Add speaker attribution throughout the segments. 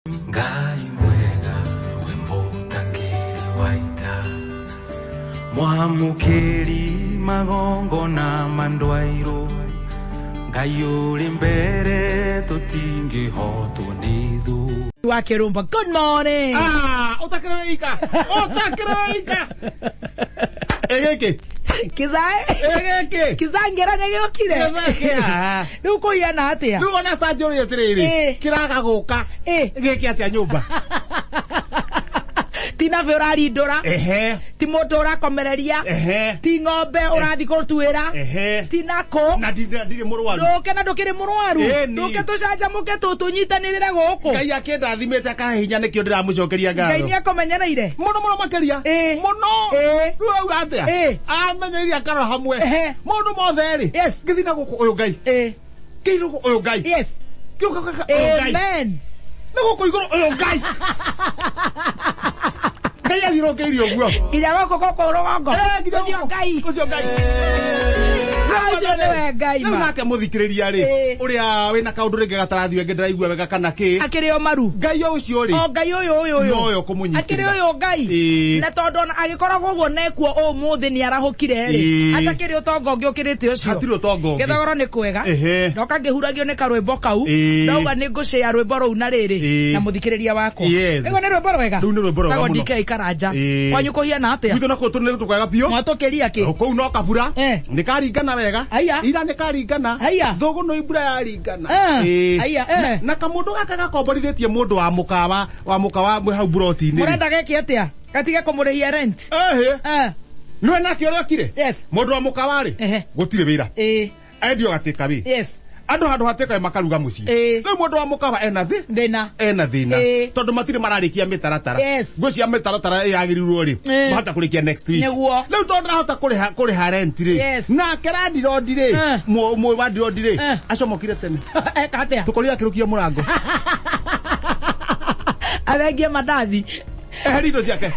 Speaker 1: Ngai mwega we mũtangĩri wa ita, mwamũkĩri magongona ma ndwairũ, Ngai ũrĩ mbere tũtingĩhotwo nĩ thũ.
Speaker 2: Wa Kirumba. Good morning.
Speaker 3: Ah, ũtakĩrĩika ũtakĩrĩika ĩgĩkĩ
Speaker 2: Kithae.
Speaker 3: Ĩgĩkĩ
Speaker 2: Kizangera nĩ gĩũkire.
Speaker 3: Gĩthakĩa.
Speaker 2: Rĩu kũhiana atĩa?
Speaker 3: Rĩu ona tanjũria atĩrĩrĩ, kĩraga gũka gĩke atĩa nyũmba?
Speaker 2: Ti nabĩ ũrarindũra. Ti mũndũ ũrakomereria. Ti ng'ombe ũrathiĩ gũtuĩra. Ti nakũ.
Speaker 3: Na ndirĩ mũrwaru.
Speaker 2: Ndũke na ndũkĩrĩ mũrwaru.
Speaker 3: Ĩni.
Speaker 2: Ndũke tũcanjamũke tũnyitanĩrĩre gũkũ.
Speaker 3: Ngai akĩndathimĩte akahe hinya nĩkĩo ndĩramũcokeria ngatho.
Speaker 2: Ngai nĩ akũmenyereire.
Speaker 3: Mũno mũno makĩria. Mũno. Rĩu auga atĩa? Amenyereire akarora hamwe. Maũndũ mothe rĩ. Ngĩthiĩ na gũkũ ũyũ Ngai. Ngĩthiĩ gũkũ ũyũ Ngai. Ngĩũka ũyũ Ngai.
Speaker 2: Amen.
Speaker 3: Na gũkũ igũrũ ũyũ Ngai. Ngai athiũrũrũkĩirie ũguo.
Speaker 2: Nginya gũkũ gũkũ rũgongo.
Speaker 3: Nginya
Speaker 2: Ũcio
Speaker 3: gũkũ.
Speaker 2: Ngai.
Speaker 3: Ũcio Ngai.
Speaker 2: Ũcio nĩwe Ngai
Speaker 3: Rĩu
Speaker 2: ma.
Speaker 3: nake mũthikĩrĩria rĩ, ũrĩa wĩna kaũndũ rĩngĩ gatarathiĩ rĩngĩ ndĩraigua wega kana kĩ.
Speaker 2: Akĩrĩ o maru.
Speaker 3: Ngai o ũcio rĩ.
Speaker 2: O Ngai ũyũ ũyũ ũyũ.
Speaker 3: Nowe ũkũmũnyitĩrĩra.
Speaker 2: Akĩrĩ ũyũ Ngai. Na tondũ ona agĩkoragwo ũguo nekuo ũmũthĩ nĩ arahũkire rĩ. Atakĩrĩ ũtonga ũngĩ ũkĩrĩte ũcio.
Speaker 3: Hatirĩ ũtonga ũngĩ.
Speaker 2: Gĩthogoro nĩ kwega. Ndoka ngĩhuragio nĩ karwĩmbo kau. Ndauga nĩ ngũcĩa rwĩmbo rũu na rĩrĩ. Na mũthikĩrĩria wakwa. Rĩu nĩ rwĩmbo rwega.
Speaker 3: Rũu nĩ rwĩmbo rwega
Speaker 2: Tagwo
Speaker 3: mũno.
Speaker 2: DK Karanja. Kwanyu kũhiana atĩa?
Speaker 3: Gwitũ nakuo tũ nĩ tũkwega biũ.
Speaker 2: Mwatũkĩria kĩ?
Speaker 3: Kũu no kabura. Nĩ karingana wega.
Speaker 2: Aya.
Speaker 3: Ira nĩ karingana.
Speaker 2: Aya.
Speaker 3: Thũgũnũ mbura yaringana.
Speaker 2: Aya,
Speaker 3: Na kamũndũ gaka gakomborithĩtie mũndũ wa mũkawa wa mũkawa mwĩ hau buroti-inĩ.
Speaker 2: Mũrenda geke atĩa? Gatige kũmũrĩhia rent.
Speaker 3: Nĩwe nake ũrĩa okire?
Speaker 2: Yes.
Speaker 3: Mũndũ wa mũkawa rĩ? Gũtirĩ wĩra. Endio gatĩka wĩ.
Speaker 2: Yes.
Speaker 3: Andũ handũ hatĩka makaruga mũciĩ. Rĩu mũndũ wa mũkawa ena thĩ?
Speaker 2: Thĩna.
Speaker 3: Ena thĩna. Tondũ matirĩ mararĩkia mĩtaratara.
Speaker 2: Yes.
Speaker 3: Ngwĩciria mĩtaratara ĩyagĩrĩirwo rĩ, mahota kũrĩkia next week.
Speaker 2: Nĩguo.
Speaker 3: Rĩu tondũ ndarahota kũrĩha rent rĩ.
Speaker 2: Yes.
Speaker 3: Nake landlord rĩ, landlord rĩ, acomokire tene.
Speaker 2: Eka atĩa?
Speaker 3: Tũkorire akĩrũkia mũrango.
Speaker 2: Athengie mandathi.
Speaker 3: Eheria indo ciake.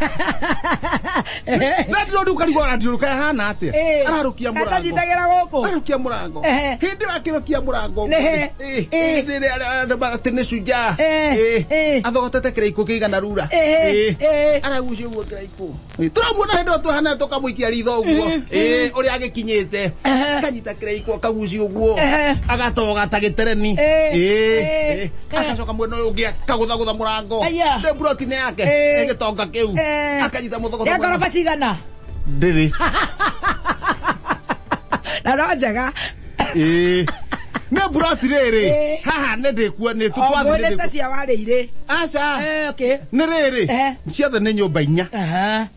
Speaker 3: Landlord ũkarigwo landlord kaĩ ahana atĩa? Ararũkia mũrango.
Speaker 2: Atanyitagĩra gũkũ.
Speaker 3: Ararũkia mũrango. Hĩndĩ ĩyo akĩrũkia mũrango. Hĩndĩ ĩrĩa andũ atĩ nĩ cujaa. Athogotete kĩraikũ kĩigana rura. Aragucia ũguo kĩraikũ. Tũramuona hĩndĩ ĩyo twahana tũkamũikia ritho ũguo. Ũrĩa agĩkinyĩte. Akanyita kĩraikũ akagucia ũguo. Agatoga ta gĩtereni. Agacoka mwena ũyũ ũngĩ akagũthagũtha mũrango.
Speaker 2: Aya.
Speaker 3: Nĩ buroti-inĩ yake. Gĩtonga kĩu. Akanyita mũthogoto.
Speaker 2: Ya ngoroba cigana?
Speaker 3: Ndĩrĩ.
Speaker 2: Na no njega.
Speaker 3: Nĩ buroti rĩrĩ. Haha nĩ ndĩkuo nĩ tũtwathiĩ.
Speaker 2: Ngũnĩte cia warĩirĩ.
Speaker 3: Aca.
Speaker 2: Okay.
Speaker 3: Nĩ rĩrĩ. Ciothe nĩ nyũmba inya.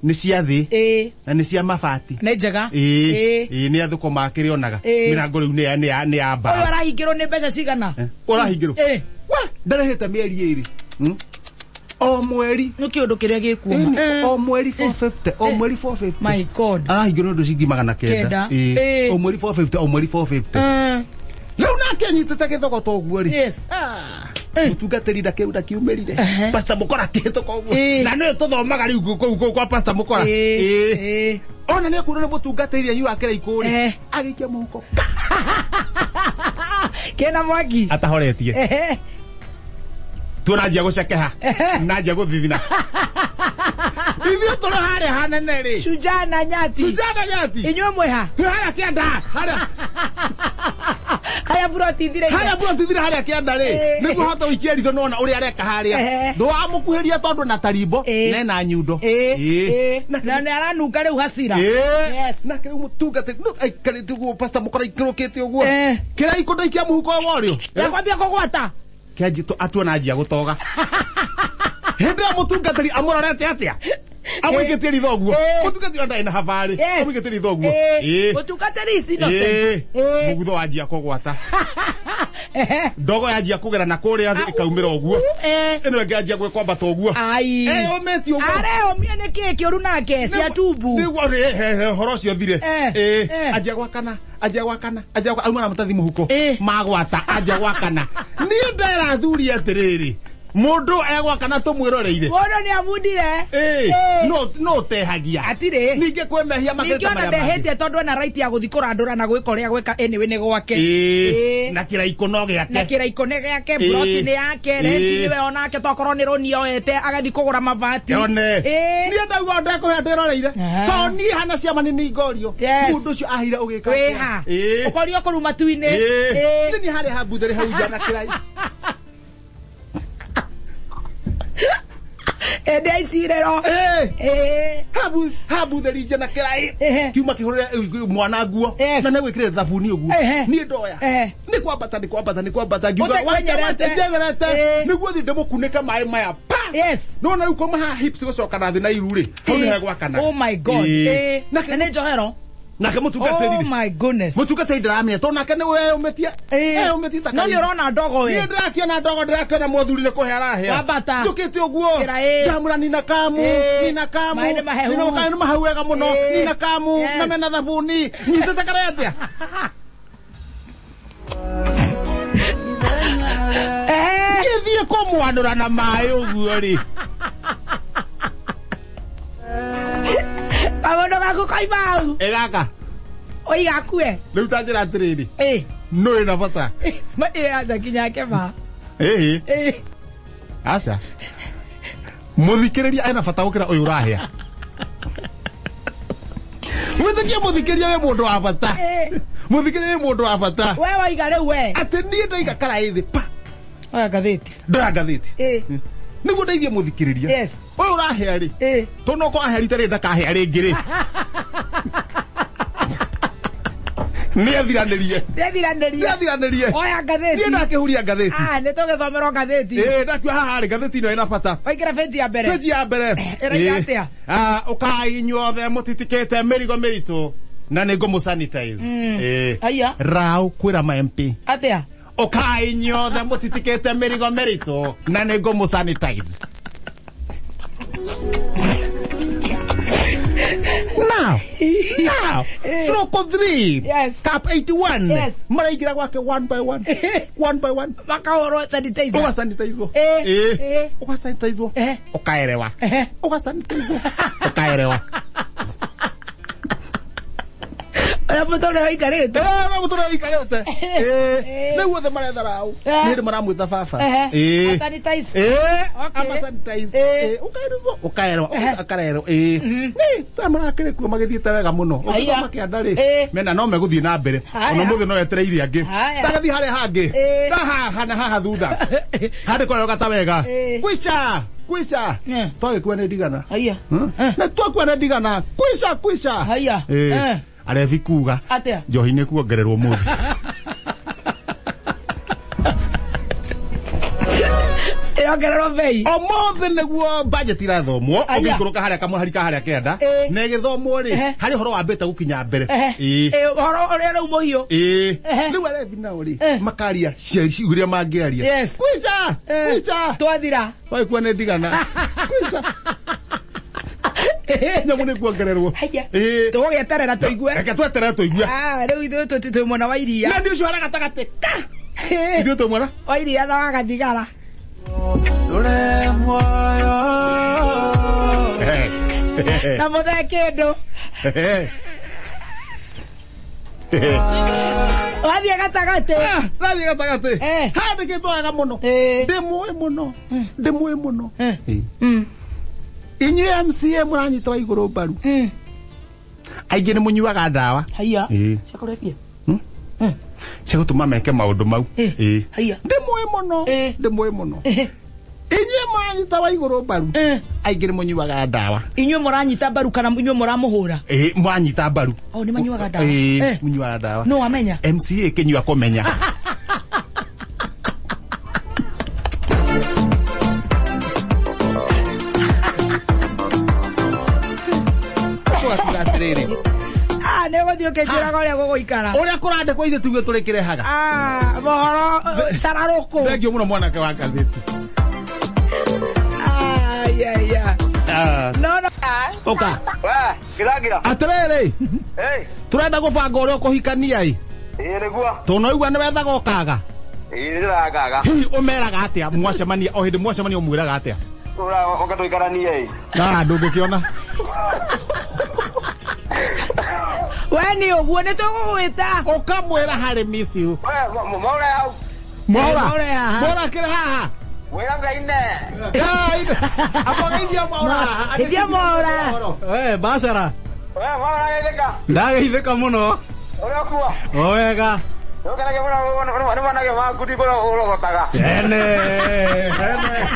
Speaker 3: Nĩ cia thĩ. Na nĩ cia mabati.
Speaker 2: Nĩ njega.
Speaker 3: Nĩ athũkũma akĩrĩonaga. Mĩrango rĩu nĩ ya mbaũ.
Speaker 2: Ũyũ arahingĩrwo nĩ mbeca cigana?
Speaker 3: Ũrahingĩrwo. Wa, ndarĩhĩte mĩeri ĩrĩ. O mweri.
Speaker 2: Nĩ kĩũndũ kĩrĩa gĩkuuma.
Speaker 3: O mweri 450, o mweri 450.
Speaker 2: My God.
Speaker 3: Arahingĩrwo nĩ ũndũ ciringi magana kenda.
Speaker 2: Kenda.
Speaker 3: O mweri 450, o mweri 450. Rĩu nake anyitĩte gĩthogoto ũguo rĩ.
Speaker 2: Yes.
Speaker 3: Mũtungatĩri ndakiumĩrire. Pastor Mũkora akĩhĩtũka ũguo. Na nĩwe tũthomaga rĩu kũu kwa Pastor Mũkora. Ona nĩ ekuona nĩ mũtungatĩri anyuaga kĩraikũ rĩ. Agĩikia mũhuko.
Speaker 2: Kĩna mwaki.
Speaker 3: Atahoretie. Tuona njia gũcekeha. Na njia gũthithina. Ithuĩ tũrĩ harĩa hanene rĩ.
Speaker 2: Shujaa na nyati.
Speaker 3: Shujaa na nyati.
Speaker 2: Inyuĩ mwĩ ha?
Speaker 3: Twĩ harĩa kĩanda. Harĩa.
Speaker 2: Harĩa buroti ithire.
Speaker 3: Harĩa buroti ithire harĩa kĩanda rĩ. Nĩguo hote gũikia ritho nĩwona ũrĩa areka harĩa. Ndũwamũkuhĩria tondũ na tarimbo na ena nyundo.
Speaker 2: Na nĩ aranunga rĩu hasira. Yes.
Speaker 3: Nake rĩu mũtungatĩri no aikarĩte ũguo Pastor Mũkora aikũrũkĩte ũguo. Kĩraikũ ndaikia mũhuko wa ũrĩo.
Speaker 2: Yakwambia kũgwata.
Speaker 3: Kĩanji atuona njia gũtoga. Hĩndĩ ĩyo mũtungatĩri amũrorete atĩa? Amũikĩtie ritho ũguo. Mũtungatĩri ndarĩ na habarĩ. Amũikĩtie ritho ũguo.
Speaker 2: Mũtungatĩri is innocent.
Speaker 3: Mũgutho wanjia kũgwata. Ndogo yanjia kũgera na kũrĩa thĩ ĩkaumĩra ũguo. Ĩno ĩngĩ yanjia gwĩkwambata ũguo.
Speaker 2: Ai.
Speaker 3: Ũmĩtie ũguo.
Speaker 2: Areyũmia nĩ kĩĩ kĩũru nake cia tumbu.
Speaker 3: Nĩguo ũhoro ũcio ũthire. Anjia gwakana. Anjia gwakana. Anjia gwakana. Auma na mũtathi mũhuko. Magwata. Anjia gwakana. Niĩ ndera athuri atĩrĩrĩ. Mũndũ egwaka na tũmwĩroreire.
Speaker 2: Mũndũ nĩ amundire.
Speaker 3: Ĩĩ,
Speaker 2: Ĩĩ.
Speaker 3: no ũtehagia.
Speaker 2: Hatirĩ.
Speaker 3: Ningĩ kwĩ mehia makĩrĩte
Speaker 2: Ningĩ ona
Speaker 3: marĩa mangĩ.
Speaker 2: ndehĩtie tondũ ena right ya gũthiĩ kũrandũra na gwĩka ũrĩa gwĩka anyway nĩ gwake.
Speaker 3: Ĩĩ.
Speaker 2: Ĩĩ.
Speaker 3: Na kĩraikũ no gĩake.
Speaker 2: Na kĩraikũ nĩ gĩake,
Speaker 3: Ĩĩ.
Speaker 2: ploti nĩ yake,
Speaker 3: Ĩĩ.
Speaker 2: renti nĩwe onake tokorwo nĩ rũni oete agathiĩ kũgũra mabati.
Speaker 3: Yone.
Speaker 2: Ĩĩ.
Speaker 3: Niĩ ndauga ndekũhĩa ndĩroreire.
Speaker 2: Aha.
Speaker 3: Tondũ niĩ hana ciama nĩ ningorio.
Speaker 2: Yes.
Speaker 3: Mũndũ ũcio aheire ũgĩka atĩa?
Speaker 2: Wĩha.
Speaker 3: Ĩĩ.
Speaker 2: Ũkorio kũru matu-inĩ.
Speaker 3: Ĩĩ.
Speaker 2: Ĩĩ.
Speaker 3: Nĩ niĩ harĩa hambuthĩrĩ hau nja na kĩrai.
Speaker 2: Ĩndĩ aicirĩro.
Speaker 3: Ĩĩ.
Speaker 2: Ĩĩ.
Speaker 3: Habu hambuthĩri nja na kĩrai.
Speaker 2: Ehe.
Speaker 3: Kiuma kĩhũrĩre mwana nguo.
Speaker 2: Yes.
Speaker 3: Na nĩgwĩkĩrĩre thabuni ũguo.
Speaker 2: Ehe.
Speaker 3: Niĩ ndoya.
Speaker 2: Ehe.
Speaker 3: Nĩ kwambata nĩ kwambata nĩ kwambata ngiuga wacha
Speaker 2: Ũtekwenyerete.
Speaker 3: wacha njegerete.
Speaker 2: Ĩĩ.
Speaker 3: Nĩguo thiĩ ndĩmũkunĩke maĩ maya pa.
Speaker 2: Yes.
Speaker 3: Nona rĩu kuma haha hips gũcoka na thĩ na iru rĩ. Hau nĩ hegwakana.
Speaker 2: Oh my God.
Speaker 3: Ĩĩ.
Speaker 2: Ĩĩ.
Speaker 3: Nake
Speaker 2: Na nĩ njohero.
Speaker 3: nake mũtungatĩri
Speaker 2: Oh
Speaker 3: rĩ.
Speaker 2: my goodness.
Speaker 3: Mũtungatĩri ndaramenya tondũ nake nĩ weyũmĩtie.
Speaker 2: Ĩĩ.
Speaker 3: Eyũmĩtie ta
Speaker 2: No nĩ
Speaker 3: karigi.
Speaker 2: ũrona ndogo we.
Speaker 3: Niĩ ndĩrakĩona ndogo ndĩrakĩona mũthuri nĩ kũhe arahea.
Speaker 2: Wambata.
Speaker 3: Njũkĩte ũguo.
Speaker 2: Kĩra ĩĩ.
Speaker 3: Ndamũra nina kamu.
Speaker 2: Ĩĩ.
Speaker 3: Nina kamu.
Speaker 2: Maĩ nĩ mahehu.
Speaker 3: Nina maĩ nĩ mahehu wega mũno.
Speaker 2: Ĩĩ.
Speaker 3: Nina kamu.
Speaker 2: Yes.
Speaker 3: Na mena thabuni. Nyitĩte karĩa atĩa?
Speaker 2: Ehe.
Speaker 3: Ngĩthiĩ kũmwanũra na maĩ ũguo rĩ.
Speaker 2: Kaũndũ gaku koima hau.
Speaker 3: Ĩ gaka.
Speaker 2: Oiga akue.
Speaker 3: Rĩu ta njĩra atĩrĩrĩ.
Speaker 2: Ĩĩ.
Speaker 3: Nũ ĩna bata?
Speaker 2: Ĩĩ aca kinya ake ma.
Speaker 3: Ĩĩ.
Speaker 2: Ĩĩ.
Speaker 3: Aca. Mũthikĩrĩria ena bata gũkĩra ũyũ ũrahĩa. Wĩtĩkie mũthikĩrĩria wĩ mũndũ wa bata.
Speaker 2: Ĩĩ.
Speaker 3: Mũthikĩrĩria wĩ mũndũ wa bata.
Speaker 2: We waiga rĩu we.
Speaker 3: Atĩ niĩ ndaiga karaĩ thĩ pa.
Speaker 2: Oya ngathĩti.
Speaker 3: Ndoya ngathĩti.
Speaker 2: Ĩĩ.
Speaker 3: Nĩguo ndeithie mũthikĩrĩria.
Speaker 2: Yes.
Speaker 3: Ũyũ ũrahĩa rĩ.
Speaker 2: Ĩĩ.
Speaker 3: Tondũ no korwo ahĩa rita rĩrĩ ndakahĩa rĩngĩ rĩ. Nĩ athiranĩrie.
Speaker 2: Nĩ athiranĩrie.
Speaker 3: Nĩ athiranĩrie.
Speaker 2: Oya ngathĩti.
Speaker 3: Niĩ ndakĩhuria ngathĩti.
Speaker 2: Ah, nĩ tũgĩthomerwo ngathĩti.
Speaker 3: Ĩĩ ndakiuga haha rĩ ngathĩti ĩno ĩna bata.
Speaker 2: Waingĩra benji ya mbere.
Speaker 3: Peji ya mbere.
Speaker 2: Ĩraiga
Speaker 3: Ĩĩ.
Speaker 2: atĩa?
Speaker 3: Ah, ũkai inyuothe mũtitikĩte mĩrigo mĩritũ na nĩ ngũmũ sanitize. Ĩĩ.
Speaker 2: Aya.
Speaker 3: Rau kwĩra ma MP.
Speaker 2: Atĩa?
Speaker 3: Ũkai inyuothe mũtitikĩte mĩrigo mĩritũ na nĩ ngũmũ sanitize. Now, now, Siroko 3,
Speaker 2: Yes.
Speaker 3: Cap 81,
Speaker 2: Yes.
Speaker 3: maraingĩra gwake one by one, one by one.
Speaker 2: Makahũrwo sanitizer.
Speaker 3: Ũgasanitizwo.
Speaker 2: Ĩĩ.
Speaker 3: Ĩĩ.
Speaker 2: Ĩĩ.
Speaker 3: Ũgasanitizwo.
Speaker 2: Ehe.
Speaker 3: Ũkaerewa.
Speaker 2: Ehe.
Speaker 3: Ũgasanitizwo. Ũkaerewa.
Speaker 2: Ũrĩa mũtũrĩre ũikarĩte.
Speaker 3: Eh, no mũtũrĩre ũikarĩte. Ĩĩ.
Speaker 2: Ĩĩ.
Speaker 3: Rĩu othe maretha raũ.
Speaker 2: Eh.
Speaker 3: Nĩ hĩndĩ maramwĩta baba.
Speaker 2: Ehe.
Speaker 3: Ĩĩ.
Speaker 2: Asanitize.
Speaker 3: Ĩĩ.
Speaker 2: Okay.
Speaker 3: Amasanitize.
Speaker 2: Ĩĩ.
Speaker 3: Ĩĩ. Ũkaerwo. Ũkaerwo.
Speaker 2: Ehe.
Speaker 3: Akarerwo. Ĩĩ. Nĩ ta marakĩrĩ kuo magĩthiĩte wega mũno.
Speaker 2: Aya.
Speaker 3: Ũngĩkorwo makĩanda rĩ.
Speaker 2: Ĩĩ.
Speaker 3: Mena no megũthiĩ na mbere.
Speaker 2: Haya.
Speaker 3: Ona mũthĩ no etereire angĩ.
Speaker 2: Haya.
Speaker 3: Ndagathiĩ harĩa hangĩ.
Speaker 2: Ĩĩ.
Speaker 3: Na haha na haha thutha. Handĩkwo wega ta wega.
Speaker 2: Ĩĩ.
Speaker 3: Kwisha. Kwisha.
Speaker 2: Eh.
Speaker 3: Twagĩkua nĩ ndigana.
Speaker 2: Aya.
Speaker 3: Hmm? Na twakua nĩ ndigana. Kwisha kwisha.
Speaker 2: Haya.
Speaker 3: Ĩĩ.
Speaker 2: Eh.
Speaker 3: Arebi kuga.
Speaker 2: Atĩa?
Speaker 3: Njohi nĩ kuongererwo mũthĩ.
Speaker 2: Ĩrongererwo bei.
Speaker 3: Ũmũthĩ nĩguo budget irathomwo
Speaker 2: Aya.
Speaker 3: ũgĩikũrũka harĩa kamũhari ka harĩa kenda
Speaker 2: Ĩĩ.
Speaker 3: na ĩgĩthomwo rĩ
Speaker 2: Ehe.
Speaker 3: harĩ ũhoro wambĩte gũkinya mbere.
Speaker 2: Ehe.
Speaker 3: Ĩĩ.
Speaker 2: Ĩĩ, ũhoro ũrĩa rĩu mũhiũ.
Speaker 3: Ĩĩ.
Speaker 2: Ehe.
Speaker 3: Rĩu arebi nao rĩ
Speaker 2: Eh.
Speaker 3: makaria ciugo iria mangĩaria.
Speaker 2: Yes.
Speaker 3: Kwisha.
Speaker 2: Eh,
Speaker 3: Kwisha.
Speaker 2: Twathira.
Speaker 3: Twagĩkua nĩ ndigana. Kwisha. Nyamũ nĩ kuongererwo.
Speaker 2: Haya.
Speaker 3: Ĩĩ.
Speaker 2: Tũgũgĩeterera tũigue.
Speaker 3: Reke tweterere tũigue.
Speaker 2: Ah, rĩu ithuĩ twĩ mwena wa iria.
Speaker 3: Na nĩ ũcio harĩa gatagatĩ ka. Ithuĩ twĩ mwena.
Speaker 2: Wa iria na wa gathigara.
Speaker 1: Tũre muoyo.
Speaker 2: Na mũthee kĩndũ. Wathiĩ gatagatĩ.
Speaker 3: Nathiĩ gatagatĩ.
Speaker 2: Eh.
Speaker 3: Handĩkĩtwo wega mũno.
Speaker 2: Eh.
Speaker 3: Ndĩmũĩ mũno. Ndĩmũĩ mũno.
Speaker 2: Eh.
Speaker 3: Ĩĩ.
Speaker 2: Mm.
Speaker 3: Inyuĩ MCA mũranyita wa igũrũ mbaru.
Speaker 2: Mm.
Speaker 3: Aingĩ nĩ mũnyuaga ndawa.
Speaker 2: Haya.
Speaker 3: Ĩĩ.
Speaker 2: Cia kũrebia.
Speaker 3: Cia gũtũma meke maũndũ mau.
Speaker 2: Eh.
Speaker 3: Ĩĩ.
Speaker 2: Haya.
Speaker 3: Ndĩmũĩ mũno.
Speaker 2: Eh.
Speaker 3: Ndĩmũĩ mũno.
Speaker 2: Eh.
Speaker 3: Inyuĩ mũranyita wa igũrũ mbaru.
Speaker 2: Eh.
Speaker 3: Aingĩ nĩ mũnyuaga ndawa.
Speaker 2: Inyuĩ mũranyita mbaru kana inyuĩ mũramũhũra?
Speaker 3: Ĩĩ, mũranyita mbaru.
Speaker 2: Oh, nĩ manyuaga ndawa.
Speaker 3: Ĩĩ,
Speaker 2: Eh.
Speaker 3: mũnyuaga ndawa.
Speaker 2: No wamenya.
Speaker 3: MCA kĩnyua kũmenya. Tũgakiuga atĩrĩrĩ.
Speaker 2: Ah, nĩ ũgũthiĩ ũkĩnjĩraga ũrĩa gũgũikara.
Speaker 3: Ũrĩa kũrandĩkwo ithuĩ tuge tũrĩkĩrehaga.
Speaker 2: Ah, mohoro cararũkũ.
Speaker 3: Thengiũ mũno mwanake wa ngathĩti.
Speaker 2: Ah, yeah, yeah. No, no.
Speaker 3: Ũka.
Speaker 4: We, kĩragira.
Speaker 3: Atĩrĩrĩ,
Speaker 4: Hey,
Speaker 3: tũrenda gũbanga ũrĩa ũkũhikania ĩ.
Speaker 4: ĩĩ nĩguo.
Speaker 3: Tũnoigua nĩ wethaga ũkaga.
Speaker 4: Ĩĩ ndĩrangaga.
Speaker 3: Hihi ũmeraga atĩa mwacemania o hĩndĩ mwacemania ũmwĩraga atĩa?
Speaker 4: Ũra oka tũikaranie ĩ.
Speaker 3: Na ndũngĩkĩona.
Speaker 2: We nĩ ũguo nĩ tũgũgwĩta.
Speaker 3: Ũkamwĩra harĩ miss you.
Speaker 4: We mwaura hau.
Speaker 3: Mwaura.
Speaker 2: Mwaura haha.
Speaker 3: Mwaura akĩrĩ haha.
Speaker 4: Wĩra Ngai ne.
Speaker 3: Akogeithia mwaura haha.
Speaker 2: Geithia Mwaura.
Speaker 5: We bacara
Speaker 4: We mwaura geithĩka.
Speaker 5: ndageithĩka mũno
Speaker 4: Ũrĩa ũkuo.
Speaker 5: o wega
Speaker 4: Nĩũkenagia mũno nĩ mwanake waku ndikũrĩa ũrogotaga.
Speaker 5: ene ene.